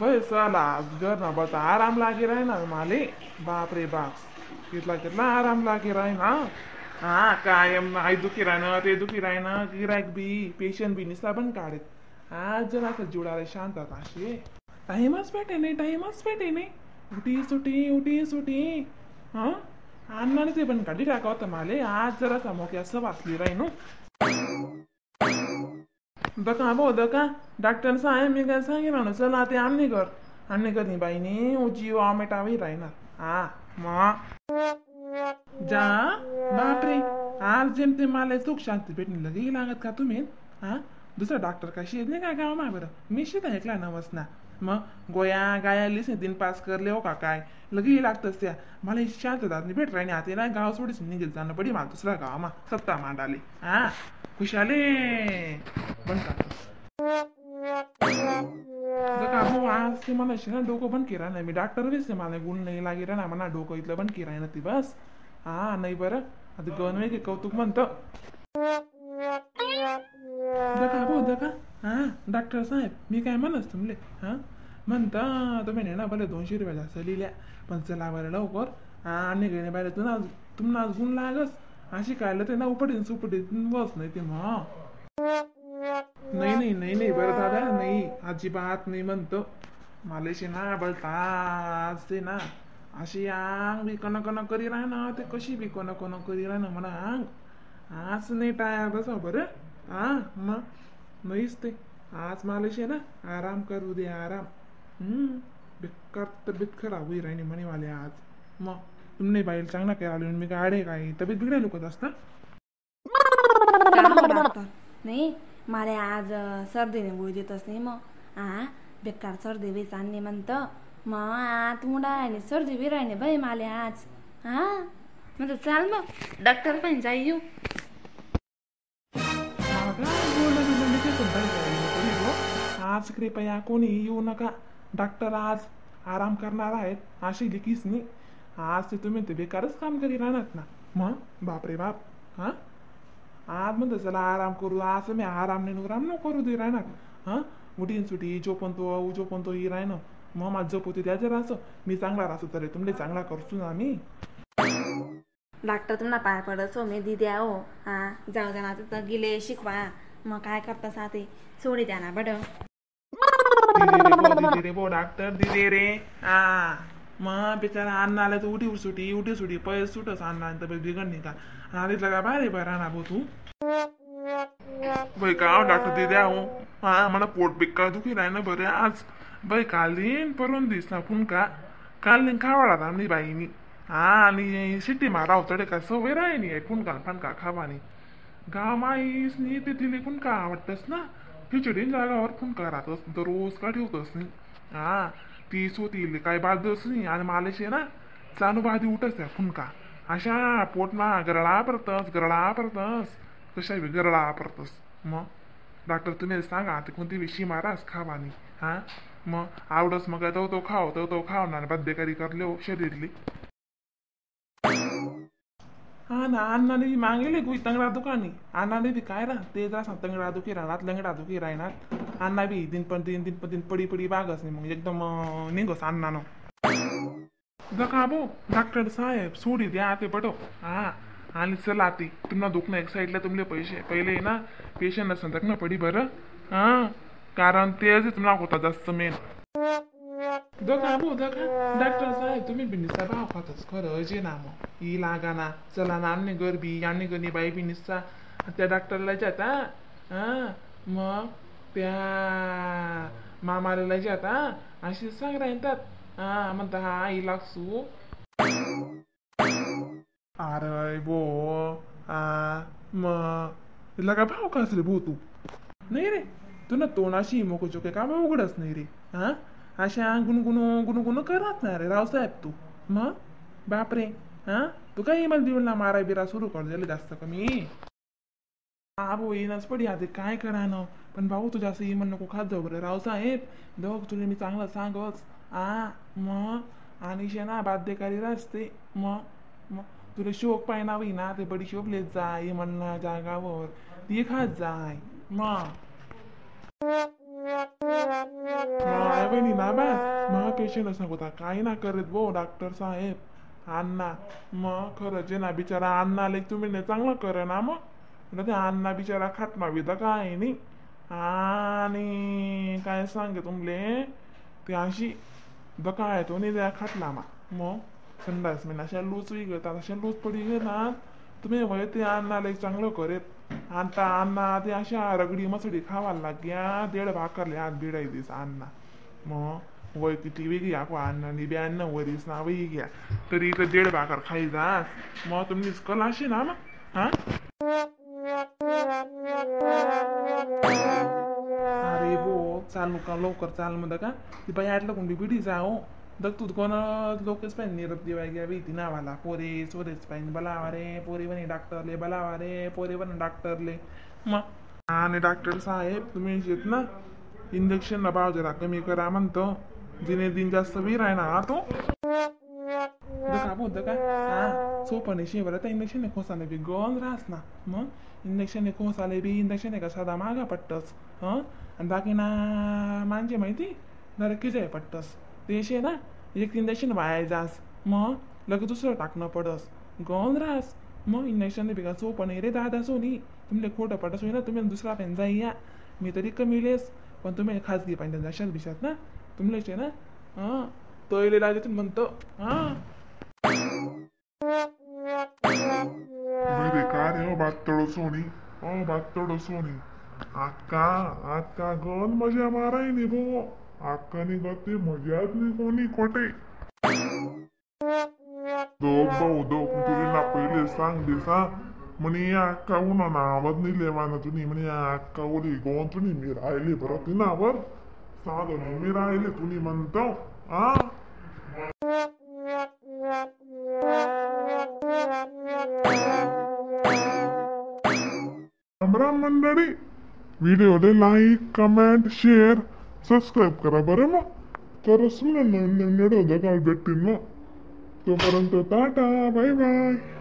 बस चला घर ना बता आराम लागे रहे ना माले. बाप रे बाप, कितला कितला आराम लागे रहे ना. हा कायम आई दुखी राहणं ते दुखी राहणं, गिरायक बी पेशंट बी निसा पण काढत. आज जरा असं जुळाले शांत असे टाइमच भेटे नाही, टाइमच भेटे नाही. उठी सुटी उठी सुटी. हा अण्णाने ते पण काढी टाका होतं माले. आज जरा मोके असं वाचली राही नो. दका भाऊ दका डॉक्टर साहेब, मी काय सांगेन ना, चला ते आमने कर आमने कर बाईने उची वामेटावी राहणार. हा मग जा. बापरे, आज जेमते मला सुख शांती भेटणी लगे लागत का तुम्ही? हा दुसरा डॉक्टर कशी येत नाही का गाव मा? बरं मी शिता ऐकला नवस ना. मग गोया गाया लिस दिन पास करले हो का काय लगे लागतस त्या. मला शांतता भेट राही आता ना. गाव सोडीच निघेल जाणं पडी मला दुसरा गाव मा सत्ता मांडाले. हा खुशाले बंद करतोस भाऊ. आज ते मला ना डोकं बंद केरा नाही. मी डॉक्टर बीच मला गुण नाही लागे ना, म्हणा डोकं इथलं बंद केराय ना ती बस. हा नाही बरं आता गण की कौतुक म्हणतं. दका भाऊ दका. हा डॉक्टर साहेब, मी काय म्हणस तुमले? हा म्हणता तुम्ही ना भले 200 रुपये जास्त लिहिल्या, पण चला बरं लवकर. हा आणि घेणे बाहेर तुला तुम्हाला आज गुण लागस अशी काढलं ते ना उपटीन सुपटीन बस नाही ते मग. नाही नाही नाही नाही बरं दादा नाही, अजिबात नाही म्हणतो. मालेशी ना बळता ते ना अशी अंग बी कन कन करी राह ना, ते कशी बी कन कन करी राह ना म्हणा अंग आज नाही टायर बसा बरं. हा मग नाहीच ते आज मालेशी ना आराम करू दे आराम. बेकार तब्येत खराब होई राहिली म्हणे वाले आज. मग तुमने बाईल चांगला काय आली मी गाडे काय तब्येत बिघडायला लोक जास्त डॉक्टर नाही. मला आज सर्दीने गोळी देतच नाही मग. हा बेकार सर्दी बी चालली म्हणतं मग. आत मुंडा सर्दी बी राहिली बाई माले आज. हा म्हणतो चाल मग डॉक्टर पण जाई येऊ. आज कृपया कोणी येऊ नका, डॉक्टर आज आराम करणार आहेत अशी लिखीच नाही. आज ते तुम्ही ते बेकारच काम करी राहणार ना मग. बापरे बाप. हा आज म्हणतो चला आराम करू, असं मी आराम नाही आराम नको करू दे राहणार. हा उठीन सुटी जो पण तो उजो पण तो ही राहणं मग माझं झोप होती त्या जरा असं मी चांगला राहतो तरी तुमले चांगला करतो ना मी. डॉक्टर तुम्हाला पाय पडत मी दिद्या हो. हा जाऊ द्या ना तर गेले शिकवा मग काय करता साथे सोडी द्या ना बडं. दिदी रे बो डॉक्टर दिदी रे. हा मग बिचारा अण्णा आला तर उठी सुटी उठी सुटी पैसे सुटस अण्णा तब्येत बिघडणी का आधीतला का बाहेर बरा ना भाऊ तू. बाई का डॉक्टर दिद्या हो. हा मला पोट बेकार दुखी राही ना बरे आज. बाई काल दिन परवून दिस ना पुनका काल दिन खावाडा आमनी बाईनी. हा आणि सिटी मारा होतं का सवय राहिनी पुनका फणका खावानी गाव माईस नी ते पुनका आवडतस ना. खिचडी जागावर फुनका राहतस दररोज का ठेवतस नाही. हा ती सोती काय बाजच नाही आणि मालेशी ना चालू बाजी उठस फुनका अशा पोटमा गरळा परतस गरळा परतस कशा बी गरळा परतस. मग डॉक्टर तुम्ही सांगा आता कोणती विषयी मारास खावानी. हा मग आवडस मग तो तो खाव तो तो खाव ना बद्देकारी करले हो शरीरली. हा ना अण्णाने बी मागेले गुई तंगडा दुकानी. अण्णाने बी काय राह ते जरा तंगडा दुखी राहणार लंगडा दुखी राहणार. अण्णा बी दिन पण दिन दिन पण दिन पडी पडी बागच नाही मग एकदम निघोस अण्णानं. दका भो डॉक्टर साहेब सोडी द्या ते बडो. हा आणि चला ते तुम्हाला दुखणं एक साईडला तुमले पैसे पहिले ना पेशंट नसेल ना पडी बरं. हा कारण तेच तुम्हाला होता जास्त मेन. दका भाऊ दका डॉक्टर साहेब तुम्ही बी निस्ता भाव खातच खरं जे ना मग ई लागा ना चला ना आमने घर बी आमने घरी बाई बी निस्ता त्या डॉक्टरला जाता. हा मग त्या मामाला जाता अशी सांग राहतात. हा म्हणता हा आई लागसू. अरे बो हा मग तिला काय भाव खास रे भाऊ तू? नाही रे तू ना तोंडाशी मोको चोके का उघडच नाही रे. हा अशा गुणगुणू गुणगुणू करत ना रे रावसाहेब तू. मग बापरे. हा तू काय इमाल बिवलना मारा बिरा सुरू कर दिले जास्त कमी. हा भाऊ येईनच पडी आता काय करा ना. पण भाऊ तू जास्त इमल नको खात जाऊ बरं रावसाहेब. दोघ तुला मी चांगलं सांगच. आ मग आणि शेना बाध्यकारी असते मग. मग तुला शोक पाहिना होई ना ते बडी शोक लेत जाय इमलना जागावर ती खात जाय मग. My बहिणी ना बा मग पेशंट सांगता काय ना करत बो डॉक्टर साहेब अण्णा. मग खरंच आहे ना बिचारा अण्णा आले तुम्ही नाही चांगलं कर ना. मग ते अण्णा बिचारा खाटमा बी तर काय नाही. आणि काय सांगे तुमले ते अशी दका आहे तो नाही त्या खाटला मा. मग संडास मी अशा लूज घेतात अशा लूज पडी घेतात तुम्ही वय ते अण्णाला चांगलं करेत. आता अण्णा ते अशा रगडी मसडी खावायला लाग्या देड भाकरले हात बिडाई दिस अण्णा. मग वय किती वेगळी आको अण्णानी 92 वरीस ना वही घ्या तरी इथं देड भाकर खाई जास. मग तुम्ही कल अशी ना मग हा. अरे बो चालू का लवकर चाल मग का ती बाई आटलं कोणती बिडी जाओ दग तू कोण लोकच पाहिजे निरप दिवाय घ्या भीती नावाला पोरे सोरेच पाहिजे बलावा रे पोरे बने डॉक्टरले बलावा रे पोरे बने डॉक्टरले. मग आणि डॉक्टर साहेब तुम्ही येत ना इंजेक्शनला भाव जरा कमी करा म्हणतो दिने दिन जास्त वीर आहे ना तो का बोलतो का हा सोपं नाही शिवर त्या इंजेक्शन खोसाले बी गंज राहस ना. मग इंजेक्शन खोसाले बी इंजेक्शन का साधा मागा पट्टस हं. आणि बाकी ना मांजे माहिती जरा खिजाय पट्टस ते शे ना एक इंजेक्शन वाया जास मग लगेच दुसरं टाकणं पडस गंज राहस. मग इंजेक्शन बी का सोपं नाही रे दादा सोनी तुमले खोटं पडस होई ना तुम्ही दुसरा पेन जाई या मी तरी कमी लेस पण तुम्ही खाजगी पाहिजे जाशात बिशात ना तुमलेच ना हां तैले लाजे तुम्ही म्हणतो हां. रे का रे बातडो सोनी ओ बातडो सोनी आक्का आक्का गन मजा माराय नी भो आक्कानी गती मजाच नी कोणी कोटे दोघ भाऊ दोघ तुला ना पहिले सांग दिसा म्हणे अक्का उन्हा नावाज नाही लेवाना तुम्ही म्हणे अक्का ओली गोन तुम्ही मी राहिले बरं तिनावर साधं मी राहिले तुम्ही म्हणतो आ. राम राम मंडळी, व्हिडिओला like comment share subscribe करा बरं. मग तरच मला नवीन नवीन व्हिडिओ बघायला भेटतील. मग तोपर्यंत tata bye bye.